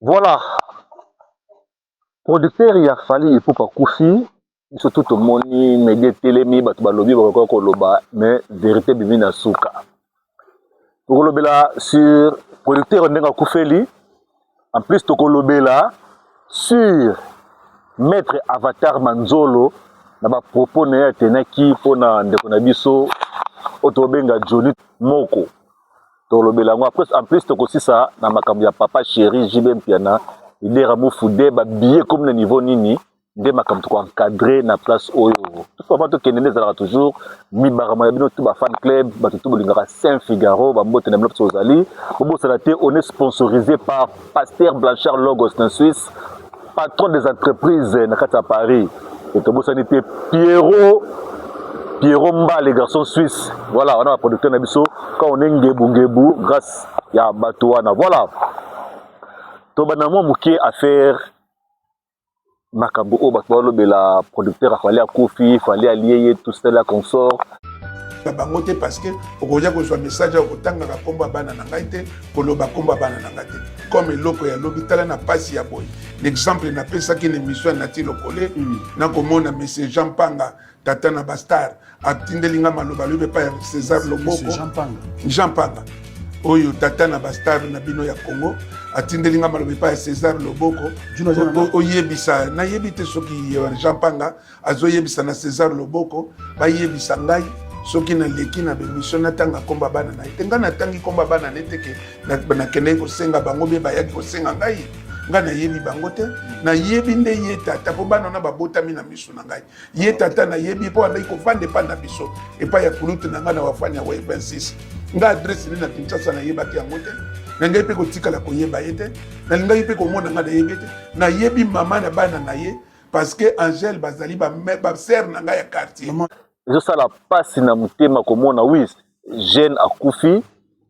Voilà, producteur ya Fally Ipupa akufi. Biso tu tomoni media etelemi, bato balobi, bakoki koloba, mais vérité ebimi na suka. Tokolobela sur producteur ndenge akufeli. En plus, tokolobela sur maître Avatar Manzolo na bapropos na ye atenaki mpona ndeko na biso oyo tobenga Johnny Moko. Tolobela yango après. En plus, tokosisa na makambo ya papa chéri JB Mpiana, leader ya mofude. Babillet komi na niveau nini? Nde makambo tokoencadre na place oyo. Toutefois, tokende nde ezalaka toujours mibarama ya bino tu bafan club, bato tu bolingaka Saint Figaro, bambote na bino. Biso ozali bobosana te, on est sponsorisé par Pasteur Blanchard Logos na Suisse, patron des entreprises na kati ya Paris. E tobosani te Pierrot, Pierrot Mbale, garçon suisse. Voilà, wana baproducteur na biso. Quand on est ngebu ngebu, grâce ya bato wana. Voilà, tobanda mwa moke affaire, makambo oyo bato balobela: producteur afali akufi, Fally alie ye, tout cela consort. Bango te, parce que okoya kozwa message ya kotangaka nkombo ya bana na ngai te, koloba nkombo ya bana na ngai te comme eloko ya lobi. Tala na pasi ya boye, l'exemple napesaki na émission ya Nati Lokole. Nakomona monsieur Jean Panga, tata na bastar, atindeli nga maloba, alobi epai ya César Loboko. Jean Panga oyo, tata na bastar na bino ya Congo, atindeli nga maloba epai ya César Loboko, oyebisa, nayebi te soki Jean Panga azoyebisa na César Loboko, bayebisa ngai soki naleki na baémission, natanga nkombo ya bana na ye te. Ngai natangi nkombo ya bana na ye te ke nakendaki kosenga bango, be bayaki kosenga ngai. Ngai nayebi bango te, nayebi nde ye tata, mpo bana wana babotami na miso na ngai. Ye tata nayebi mpo andaki kovanda epai na biso, epai ya kulutu na ngai na wafani ya 26. Ngai adresse nde na Kinshasa nayebaki yango te, na ngai mpe kotikala koyeba ye te, nalingaki mpe komona ngai nayebi te. Nayebi mama na bana na ye, parce que Angèle bazali basœur na ngai ya quartier. Ezosala mpasi na motema komona, oui, jeune akufi,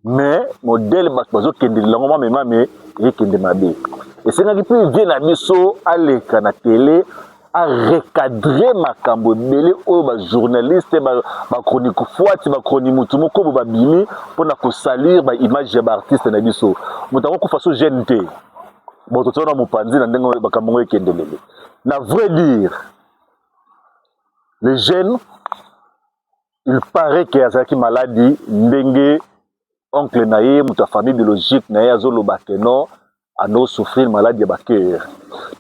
mais modèle bato bazokendela yango mamemame, ekende mabe. Esengaki mpe vieux na biso aleka na télé, arecadre makambo ebele oyo bajournaliste, bachronique foiti, bachroni mutu moko bo babimi mpona kosalir baimage ya baartiste na biso. Moto akokufa so jeune te. Bon, totiona mopanzi na ndenge makambo yango ekendelele. Na vrai dire, le jeune, il paraît ke azalaki maladi, ndenge oncle na ye, moto ya famille biologique na ye, azoloba ke non, azosouffrir maladie ya bacœur.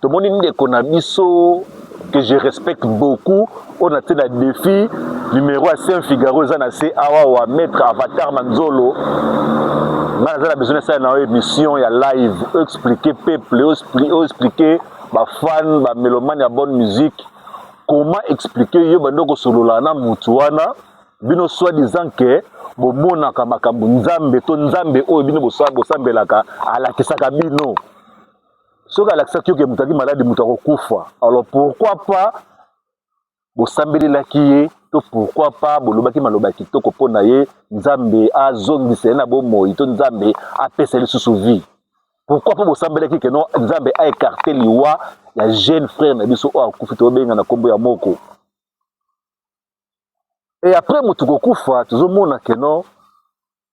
Tomoni ndeko na biso que je respecte beaucoup, oyo na tie na défi, numéro ya Saint Figaro eza na se awa, wa maître Avatar Manzolo. Ngai naza na besoin esala na yo émission ya live, oexplique peuple, oexplique bafan, bamélomane ya bonne musique, comment expliquer yo bando kosolola na mutu wana. Bino soi disant ke bomonaka makambo Nzambe to Nzambe oyo bino bosambelaka alakisaka bino, soki alakisaki yo ke moto aki maladi, moto akokufa, alors pourquoi pas bosambelelaki ye? To pourquoi pas bolobaki maloba ya kitoko mpo na ye, Nzambe azongisa ye na bomoi to Nzambe apesa ye lisusu vie? Pourquoi mpo bosambelaki ke non, Nzambe aécarte liwa ya jeune frère na biso oyo akufi, tobenga na nkombo ya Moko? Et après moto kokufa, tozomona ke non,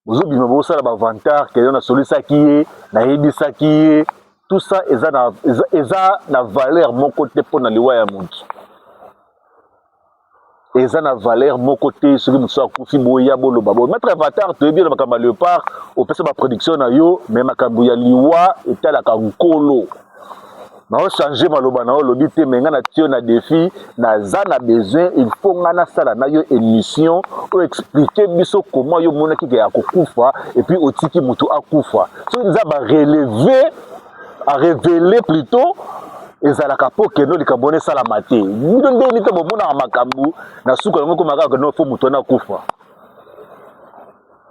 bozobima, bozosala bavantard ke yo nasolisaki ye, nayebisaki ye, tout ça. Eza na valeur moko te mpo na liwa ya motu, eza na valeur moko te. Soki mosusu akufi, boya boloba boye. Maître Avatar, toyebi na makambo ya léopard, opesa baproduction na yo, mais makambo ya liwa etalaka Nkolo. Naochange maloba na yo, olobi te, mais ngai natie yo na défi. Naza na besoin, il faut ngai nasala na yo émission oyo, explique biso comment yo omonaki ke ya kokufa et puis otiki motu akufa. Soki Nzambe arelevé, arévélé plutôt, ezalaka mpo kendo likambo wana esalama te. Bino ndeni te bomonaka makambo na suka yango ekoma kaka no, faut motu wana akufa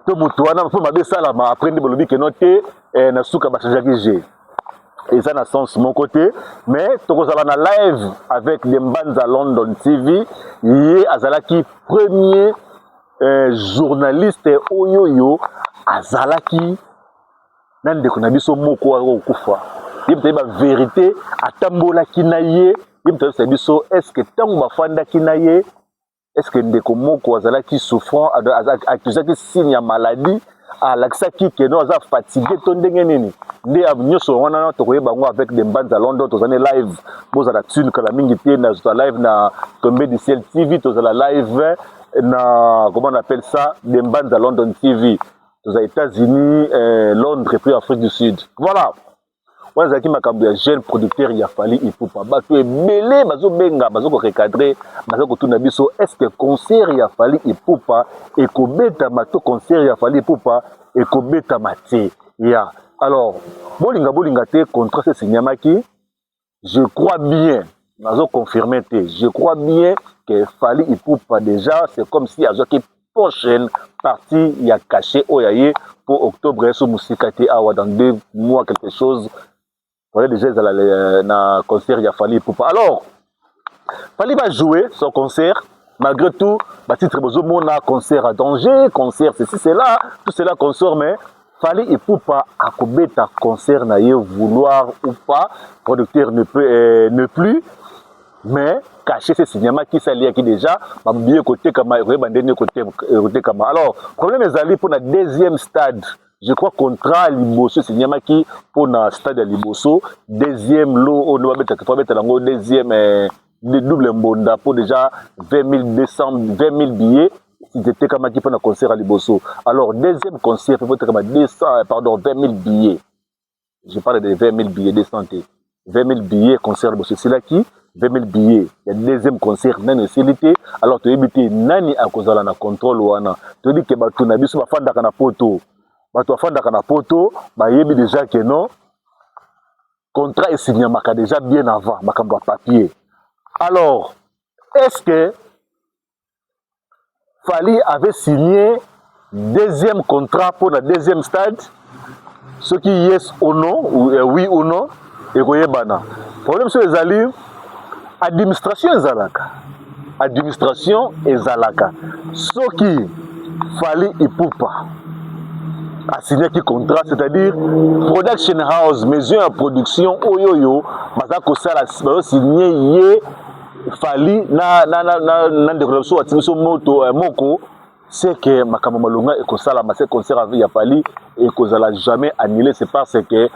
to motu wana mpo mabe esalama, après nde bolobi keno te, na suka bachangeaki g. Eza na sens moko te. Mais tokozala na live avec de Mbanza London TV. Ye azalaki premier journaliste oyo oyo azalaki na ndeko na biso moko akokufa. Ye moto ayeba vérité, atambolaki na ye. Ye moto ayebisa biso est ce que ntango bafandaki na ye, est ce que ndeko moko azalaki souffrant, accusaki signe ya maladie? Alakisaki que non, aza fatigué to ndenge nini? Nde nyonso wana tokoyeba yango avec de Mbanza London. Tozali live, bozala tune kala mingi te. Nazala live na Tombe du Ciel TV, tozala live na, comment on appelle ça, de Mbanza London TV. Toza États-Unis, Londres et puis Afrique du Sud. Voilà, wana ezalaki makambo ya jeune producteur ya Fally Ipupa. Bato ebele bazobenga, bazokorecadrer, baza kotuna biso: est ce que concert ya Fally Ipupa ekobetama to concert ya Fally Ipupa ekobetama te? Ya alors, bolinga bolinga te, contrat se signamaki. Je crois bien, nazoconfirme te, je crois bien que Fally Ipupa déjà, c'est comme si azwaki prochaine partie ya cachet oyo ya ye po octobre eso mosika te awa, dans 2 mois quelque chose. Voilà, déjà ezala na concert ya Fally Ipupa. Alors Fally va jouer son concert malgré tout. Batitre bozomona: concert à danger, concert ceci, cela, tout cela consort. Mais Fally Ipupa akobeta concert na ye, vouloir ou pas. Producteur ne peut ne plus, mais cachet se signamaki, esaliaki déjà babillet kotekama, ekoyeba ndenge ekotekama. Alors problème ezali mpona deuxième stade. Je crois contrat liboso esignamaki mpona stade ya liboso. Deuxième lot oyo nde babetaka, po babetela yango deuxième double mbonda, mpo déjà 20 200, 20 000 billets etekamaki mpona concert ya liboso. Alors deuxième concert mpe potekama 200, pardon, 20 000 billets. Je parle de 20 000 billets, 200 te, 20 000 billets. Concert liboso esilaki, 20 000 billets ya deuxième concert nani esili te. Alors toyebi te nani akozala na contrôle wana. Toyebi ke bato na biso bafandaka na Poto, bato bafandaka na Poto bayebi déjà ke non, contrat esignamaka déjà bien avant, makambo ya papier. Alors est ce que Fally avait signé deuxième contrat pour la deuxième stade? Soki yes ou non, ou, oui ou non, ekoyebana. Problème so ezali administration, ezalaka administration ezalaka. Soki Fally Ipupa asignaki contrat, c'est-à-dire production house, maison ya production oyo baza kosala, bazosigne ye Fally na ndeko na biso ati biso moto moko, c'est que makambo malonga ekosalama. Ce concert ya Fally ekozala jamais annulé. C'est parce que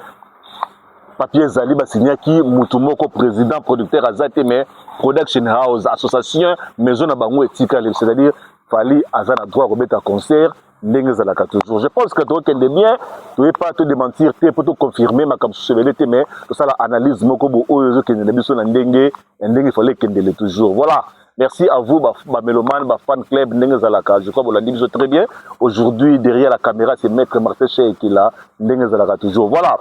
papier ezali, basignaki mutu moko président producteur aza te, mais production house, association, maison na bango etikali, c'est-à-dire Fally aza na droit kobeta concert ndenge ezalaka toujours. Je pense que tokokende bien. Toyepa todémentir te mpo toconfirme makambo mosusu ebele te, mais tosala analyse moko bo oyo ezokende na biso na ndenge ya ndenge Fally ekendele toujours. Voilà. Merci à vous, bamélomane, bafan club, ndenge ezalaka. Je crois bolandi biso très bien. Aujourd'hui, derrière la caméra, c'est maître Martin Sheikila, ndenge ezalaka toujours. Voilà.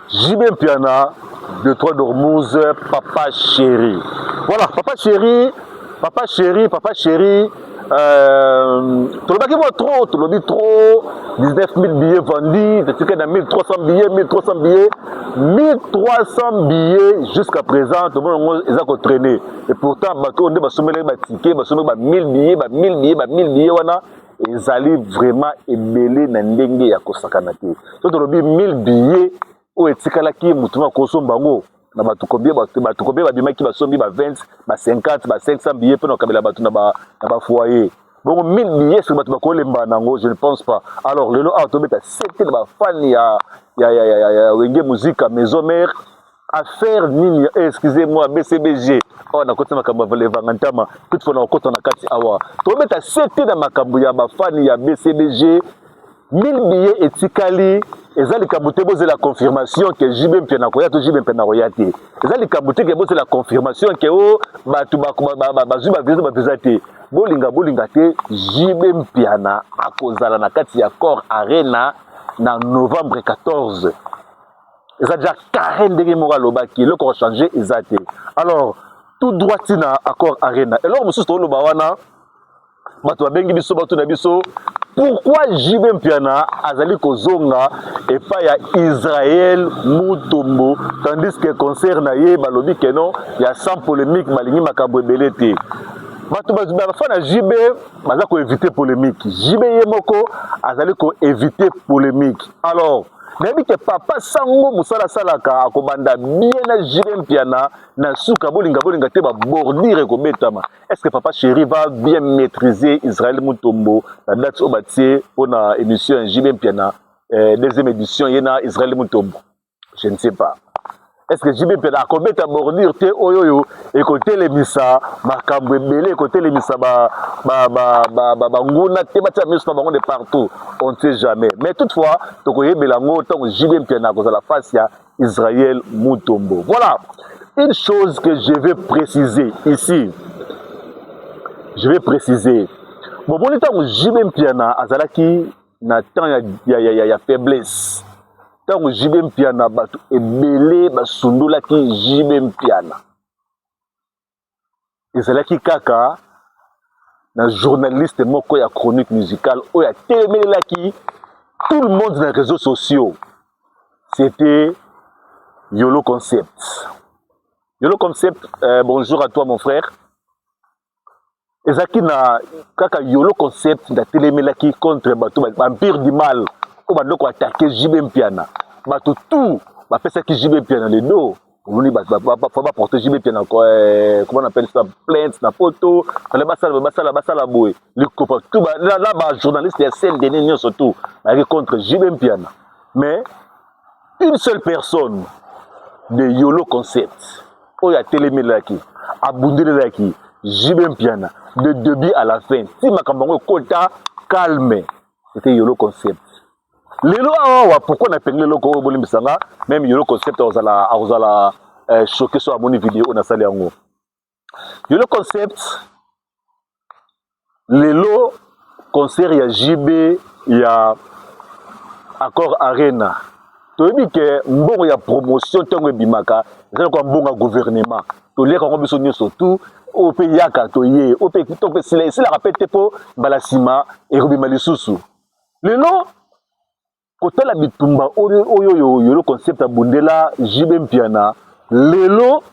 JB Mpiana, détroit d'Ormuz, papa chéri. Voilà, papa chéri, papa chéri, papa chéri. Tolobaki mwa trop, tolobi trop. 19 000 billets vendus, totikali na 1300 billets, 1300 billets, 1300 billets jusqu'à présent. Tomona yango eza kotraîner. Et pourtant bato oyo nde basombelaki batike, basombelaki ba 1000 billets, ba 1000 billets, ba 1000 billets wana ezali vraiment ebele na ndenge ya kosakana te. So tolobi 1000 billets oyo etikalaki, motu moko akosomba yango na bato combien? Bato combien babimaki, basombi ba 20, ba 50, ba 500 billets mpona kokabela bato na bafoyer? Bongo 1000 billets, soki bato bakolemba nango, je ne pense pas. Alors lelo awa tobeta sete na bafani ya Wenge Musica Maison Mère. Affaire nini? Excusez moi, BCBG. Awa nakoti makambo ya levanga ntama. Toutefois nakokota na kati awa, tobeta sete na makambo ya bafani ya BCBG. 1000 billets etikali, eza likambo te bozela confirmation ke JB Mpiana koya to JB Mpiana koya te. Eza likambo te ke bozela confirmation ke o bato bazwi bavisa to bavisa te. Bolinga bolinga te, JB Mpiana akozala na kati ya Accor Arena na novembre 14. Eza déjà carré, ndenge moko alobaki, eloko kochange eza te. Alors tout droit ntina Accor Arena. Eloko mosusu toloba wana, bato babengi biso, bato na biso: pourquoi JB Mpiana azali kozonga epai ya Israel Mutombo, tandis que concert na ye balobi ke non, ya sans polémique, balingi makambo ebele te? Bato bafana JB baza koéviter polémique. JB ye moko azali koéviter polémique. Alors Nayebi ke papa sango mosala asalaka akobanda bien na JB Mpiana na suka, bolinga bolinga te, babordure ekobetama. Est ce que papa chéri va bien maîtriser Israël Mutombo na date oyo batie mpona émission ya JB Mpiana, deuxième édition, ye na Israël Mutombo? Je ne sais pas. Est ce que JB Mpiana akobeta bordure te oyo oyo ekotelemisa makambo ebele, ekotelemisa banguna te, batia miso na bango de partout? On ne sait jamais, mais toutefois tokoyebela yango ntango JB Mpiana akozala face ya Israël Mutombo. Voilà une chose que je vais préciser ici. Je vais préciser, bomoni, ntango JB Mpiana azalaki na temps ya faiblesse, ntango JB Mpiana, bato ebele basundolaki JB Mpiana, ezalaki kaka na journaliste moko ya chronique musicale oyo atelemelelaki tout le monde na réseaux sociaux, c'était Yolo Concept. Yolo Concept, bonjour à toi, mon frère. Ezalaki na kaka Yolo Concept nde atelemelaki contre bato baempire du mal oyo bandoko attaquer JB Mpiana. Bato tout bapesaki JB Mpiana le dos. Omoni, faut baporter JB Mpiana, comment on appelle ça, plainte na poto. Fallait basala basala basala boye likopa tout na bajournaliste ya Saint Denis nyonso tout bayaki contre JB Mpiana. Mais une seule personne de Yolo Concept oyo atelemelaki, abundelelaki JB Mpiana de début à la fin ti makambo yango ekota calme, c'était Yolo Concept. Lelo awawa, pourquoi napengeli eloko oyo? Bolimbisanga, même Yolo Concept akozala choqué so amoni video oyo nasali yango. Yolo Concept, lelo concert ya JB ya Accor Arena, toyebi ke mbongo ya promotion ntango ebimaka eza lokola mbongo ya gouvernement. Toliaka yango biso nyonso tu. Oyo mpe yaka toye, oyo mpe to mpe esila, esilaka mpe te, mpo mbala nsima ekobima lisusu. Lelo kotala bitumba oyo oyo Yolo Concept abundela JB Mpiana, lelo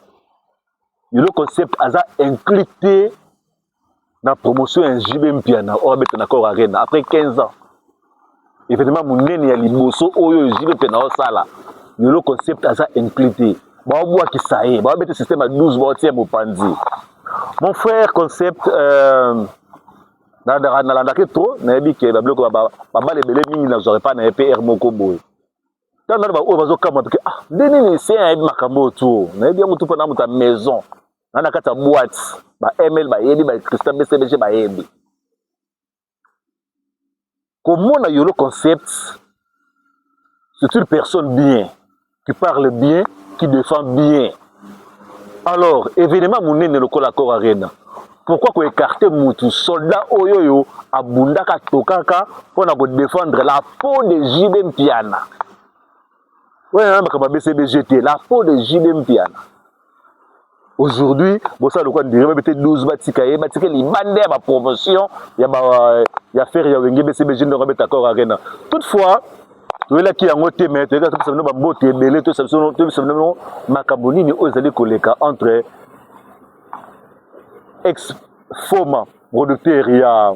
Yolo Concept aza inclus te na promotion ya JB Mpiana oyo abeta na Accor Arena après 15 ans. Événement monene ya liboso oyo JB Mpiana osala, Yolo Concept aza inclus te. Baobwakisa ye, baobeta système ya 12, baotia mopanzi. Mon frère Concept, nalandaki trop, nayebi ke babiloko babala ebele mingi nazwaka epai na ye mpe r moko boye. Ntango nano baoyo bazokamwa peke, ah, nde nini se ayebi makambo oyo tu? Nayebi yango tu mpo na moto ya maison na kati ya boîte, ba ML bayebi, ba Christian BCBG bayebi. Komona Yolo Concept, c'est une personne bien, qui parle bien, qui défend bien. Alors événement monene lokola Accor Arena, pourquoi koécarter mutu, soldat oyo oyo abundaka, tokaka mpona kodéfendre la peau de JB Mpiana? Oyo na makambo ya BCBG te, la peau de JB Mpiana. Aujourd'hui bosala lokola ndire babete 12, batika ye, batika libanda ya bapromotion ya ba ya Ferre ya Wenge BCBG ndongo abeta Accor Arena. Toutefois toyelaki yango te, mais toyelaki topesa bino bambote ebele, toyebisa bino makambo nini oyo ezali koleka entre ex foma producteur ya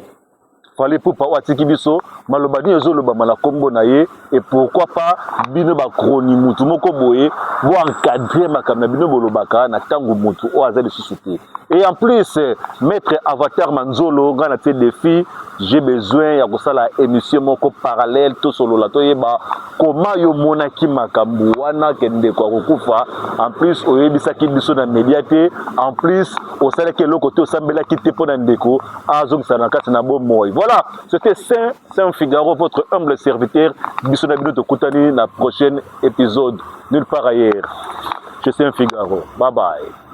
Fally Ipupa oyo atiki biso, maloba nini ezolobama na nkombo na ye, et pourquoi pas bino bachroni mutu moko boye boencadrer makambo na bino bolobaka na ntango mutu oyo aza lisusu te. Et en plus, maître Avatar Manzolo, ngai na tie défi, j'ai besoin ya kosala émission moko parallèle, tosolola, toyeba koma yo monaki makambo wana ke ndeko akokufa. En plus oyebisaki biso na média te, en plus osalaki eloko te, osambelaki te mpo na ndeko azongisa na kati na bomoi. Voilà, c'était Saint Figaro, votre humble serviteur. Biso na bino tokutani na prochaine épisode, nulle part ailleurs. Je suis Saint Figaro, bye bye.